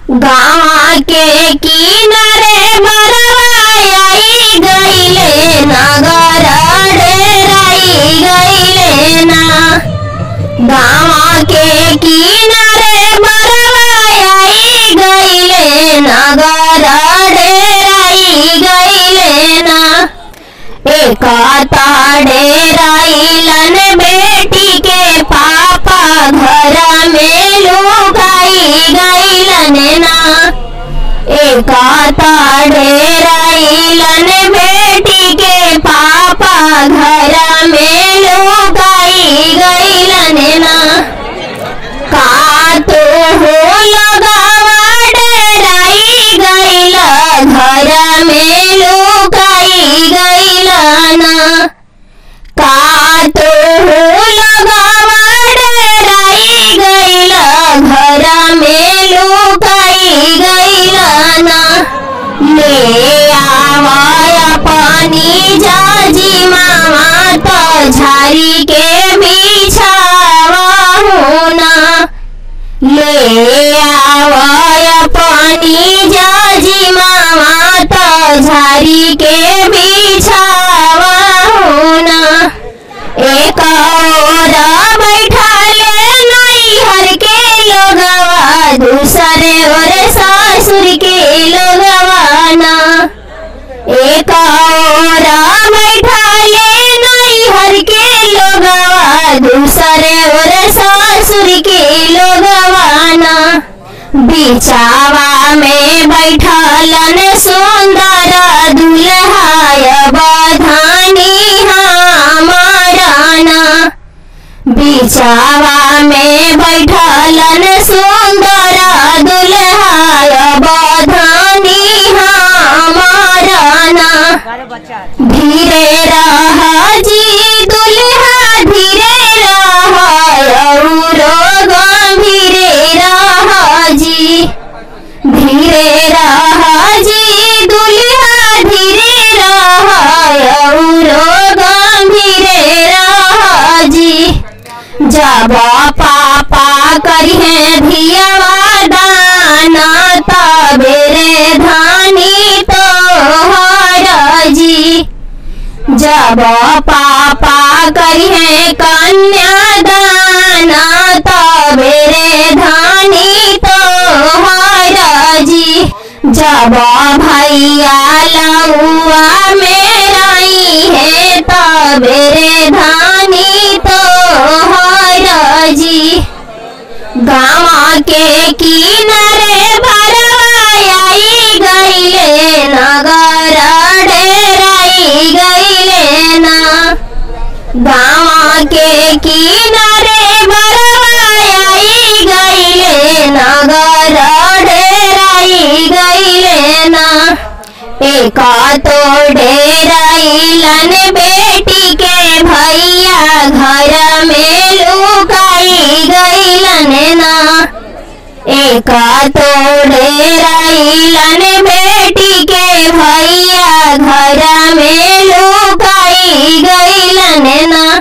गाँव के किनारे बरवाई गईले नगर डेराई गईले ना। गाँव के किनारे बरवाई गईले नगर डेराई गईले ना। एक डेराइलन बेटी के पापा घर में लुकाई गईलन ना। एक डेराइलन बेटी के पापा घर में लुकाई गईलन ना। का तो हो लगावा डेराई गईल घर में लुकाई गईल ना। का तो हो लगावा डेराई गईल घर में लुकाई गईल ना। ले आवाया पानी जाजी मामा तो झारी के बिछावा होना। ले आवाया पानी जाजी मामा तो झारी के बिछावा होना। एक और बैठा ले नैहर के लोगवा दूसरे और सासुर के लोगवा ना। एक और बैठा ले नैहर के लोगवा दूसरे और सासुर के लोगवा ना। बिचावा में बैठलन सुंदर दुल्हा बधानी हमारा ना। बिचावा में बैठलन सुंदर दुल्हा बधानी हमारा ना। धीरे रहा जी दुल्हा धीरे रहा औरो गंभीरे रहा जी। धीरे रहा जी दुल्हा धीरे रहा औरो गंभीरे रहा जी। जब पापा करिहे धियवा दाना तबेरे धानी तोहर जी। जब पापा करिहे कन्या दाना तबेरे धानी तोहर जी। जब भैया लउआ मेराई है तबेरे धानी तोहर जी। गाँव के किनारे भरवाई गईले नगर डेराई गईले ना। गाँव के किनारे भरवाई गईले नगर डेराई गईले ना। एक तो डेराइलन बेटी के भैया घर में लुकाई गईलन ना। एक तो डेराइलन बेटी के भैया घर में लुकाई गईलन ना।